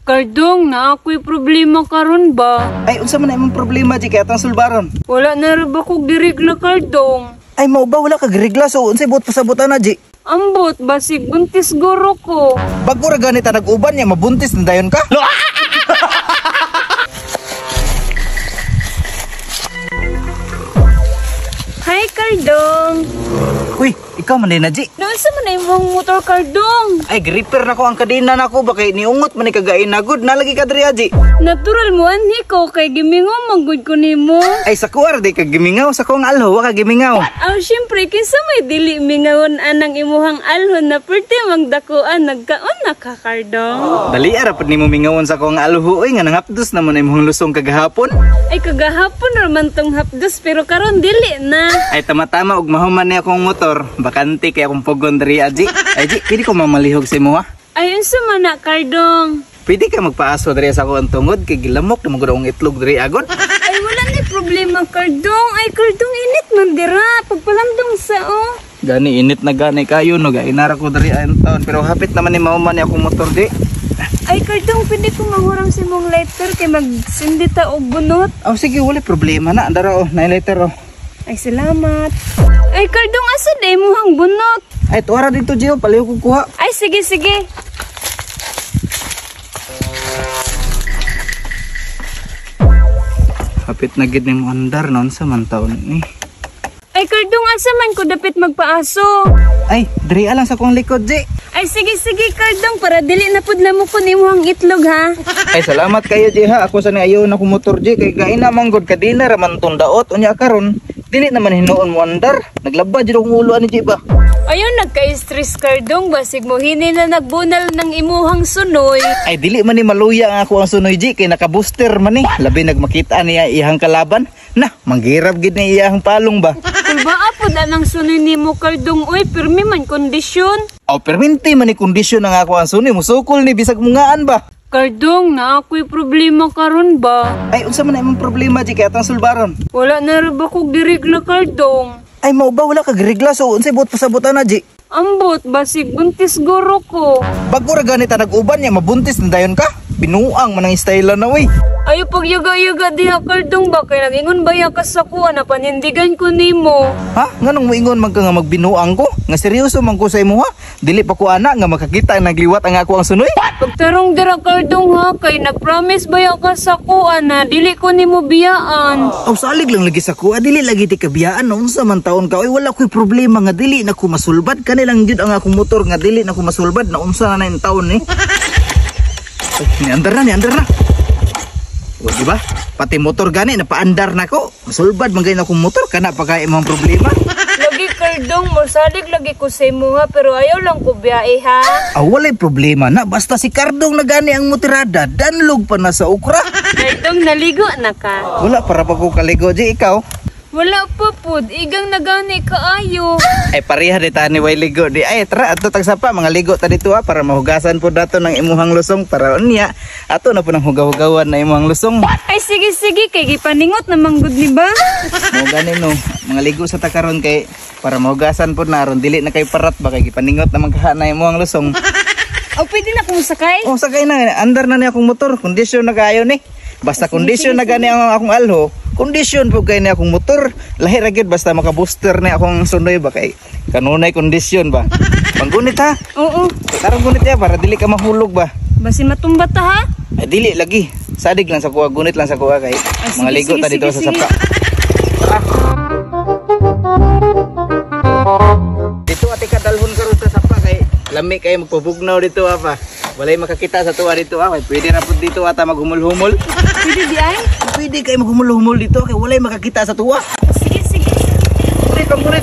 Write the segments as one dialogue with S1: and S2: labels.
S1: Kardong, na ako'y problema karon ba?
S2: Ay, unsa man na imong problema di kay atong sulbaron?
S1: Wala na ra ba kog dirigla, Kardong?
S2: Ay, mao ba wala ka girigla so unsay buot pasabutan na di?
S1: Ambot, basig buntis guro ko.
S2: Bago ra ganit nag-uban niya mabuntis na dayon ka?
S1: Hi, Kardong.
S2: Uy, ikaw man din na di.
S1: Naunsa man na imong motor, Kardong?
S2: Ay, gripper na ko ang kadena nako ba kay niungot man ni kagain na gud nalagi ka diri aji.
S1: Natural mo anhi ko kay gimingo manggod ko nimo.
S2: Ay, sa kuwar di ka gimingaw, sa kuwang alho wa ka gimingaw.
S1: Aw, syempre kinsa may dili mingawon anang imuhang alho na perti magdakuan nagkaon na ka, Kardong.
S2: Dali ara pud nimo mingawon sa kuwang alho oy nga nangapdos naman imong lusong kagahapon.
S1: Ay, kagahapon ra man tong hapdos pero karon dili na.
S2: Ay, tama-tama og mahuman ni akong motor, bakante kay akong pogon diri aji. Ay ji, pwede ko mamalihog sa imo ha?
S1: Ay, unsa man na, Kardong?
S2: Pwede ka magpaaso diri sa akong tungod kay gilamok na magud akong itlog diri agod.
S1: Ay, wala ni problema, Kardong. Ay, Kardong, init man dira. Pagpalamdong sa, oh.
S2: Gani init na gani kayo no, gainara ko diri ang taon pero hapit naman ni mahuman ni akong motor di.
S1: Ay, Kardong, pwede ko manghuram sa imong lighter kay magsindi ta og bunot.
S2: Oh, sige, wala problema na. Andara oh, na lighter oh.
S1: Ay, salamat. Ay, Kardong, asa na imuhang bunot?
S2: Ay, tuara dito Gio, palihog ko kuha.
S1: Ay, sige, sige.
S2: Hapit na gid nimo andar noon sa man taon ni.
S1: Ay, Kardong, asa man ko dapit magpaaso?
S2: Ay, diri lang sa akong likod, Ji.
S1: Ay, sige, sige, Kardong, para dili na pud lamo ko nimuhang itlog, ha?
S2: Ay, salamat kayo, Ji, ha. Ako sa ni ayaw na akong motor, Ji. Kay gaina man gud kadina ra man tong daot. Unya karon, dili naman hinuon mo andar. Naglaba jud akong ulo ani, Ji, ba?
S1: Ayun, nagka-stress, Kardong. Basig mo hini na nagbunal ng imuhang sunoy.
S2: Ay, dili man ni maluya ang ako ang sunoy, Ji. Kay naka-booster man ni. Labi nagmakita niya iyang kalaban. Na, manggirab gid ni iyang palong ba?
S1: Kulbaa pod anang sunoy nimo, Kardong. Uy, pirmi man kondisyon.
S2: Aw, perminti man ni kondisyon ang ako ang sunoy. Musukol ni bisag mungaan ba?
S1: Kardong, na ako'y problema karon ba?
S2: Ay, unsa man na imong problema, Ji, kay atong sulbaron?
S1: Wala na ra ba kog dirigla, Kardong?
S2: Ay, mao ba wala ka girigla so unsay buot pasabutan na, Ji?
S1: Ambot, basig buntis guro ko.
S2: Bago ra ganit nag-uban niya mabuntis na dayon ka? Binuang man ang style na oy.
S1: Ayo pagyaga-yaga diha, Kardong, ba kay nagingon ba ya ka sa kuha na panindigan ko nimo?
S2: Ha? Nganong moingon man ka nga magbinuang ko? Nga seryoso man ko sa imo ha? Dili pa ko ana nga makakita ang nagliwat ang ako ang sunoy.
S1: Pagtarong dira, Kardong, ha, kay nagpromise ba ya ka sa kuha na dili ko nimo biyaan?
S2: Aw, salig lang lagi sa kuha, dili lagi ti kabiyaan no unsa man taon ka oy, wala koy problema nga dili na ko masulbad kanilang gyud ang akong motor nga dili na ko masulbad na unsa na na taon ni. Ay, niandar na, niandar na. O, di ba? Pati motor gani napaandar na ko. Masulbad man gani akong motor kana pa kay imong problema.
S1: Lagi, Kardong, mosalig lagi ko sa imo ha, pero ayaw lang ko biyahe ha.
S2: Ah, walay problema na basta si Kardong na gani ang motirada, danlog pa na sa ukra.
S1: Kardong, naligo na ka?
S2: Wala para pa ko kaligo, Ji, ikaw.
S1: Wala pa pud, igang nagani kaayo.
S2: Ay, pareha di ta ni way ligo di. Ay, tara ato tagsapa mga ligo ta dito ha para mahugasan po dato ng imuhang lusong para unya ato na po ng hugaw-hugawan na imuhang lusong.
S1: Ay, sige sige kay gipaningot na manggod ni ba?
S2: Mo gani no, mga ligo sa takaron kay para mahugasan po na aron dili na kay parat ba kay gipaningot na man na imuhang lusong.
S1: O, pwede na kung sakay?
S2: Oh, sakay na, andar na ni akong motor, kondisyon na kaayo ni. Basta kondisyon na gani ang akong alho, kondisyon po kay ni akong motor. Lahi ra gyud basta maka-booster ni akong sunoy ba kay kanunay kondisyon ba. Panggunit ha.
S1: Oo.
S2: Tarong gunit ya para dili ka mahulog ba.
S1: Basi matumba ta ha.
S2: Ay, dili lagi. Sadig lang sa kuha, gunit lang sa kuha kay
S1: Ay,
S2: mga
S1: sige,
S2: ligo
S1: sige,
S2: ta dito
S1: sige,
S2: sa
S1: sige.
S2: sapa. Tara. Dito ate kadalhon karon sa sapa kay lami kay magpabugnaw dito apa. Walay makakita sa tuwa dito ah. Pwede ra pud dito ata maghumul-humul.
S1: Pwede di ay?
S2: Pwede kay maghumul-humul dito kay walay makakita sa tuwa.
S1: Sige, sige.
S2: Gunit, panggunit.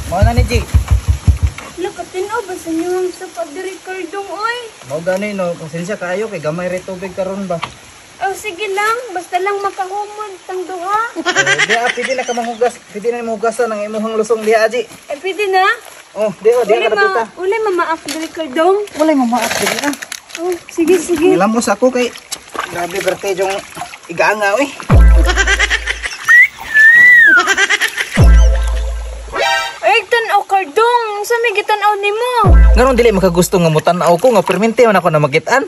S2: Mao na ni Ji.
S1: Look, tinaw ba sa inyo ang sapa diri, Kardong, oy?
S2: Mao gani no, pasensya kaayo kay gamay ra tubig karon ba.
S1: Oh, sige lang, basta lang makahumon tang duha.
S2: Di ah, pwede na ka manghugas, pwede na mahugasan ang imuhang lusong diha, Ji.
S1: Eh, pwede na?
S2: Oh, di oh, di
S1: Wala
S2: ka
S1: ma, wala mamaak diri, Kardong.
S2: Walay mamaak diri ah.
S1: Oh, sige, sige.
S2: Nilamos ako kay grabe berte yung igaanga oy.
S1: Ay, tan-aw, Kardong, sa mi gitan-aw nimo.
S2: Nganong dili makagusto nga mutan-aw ko nga permente man ako na makitaan?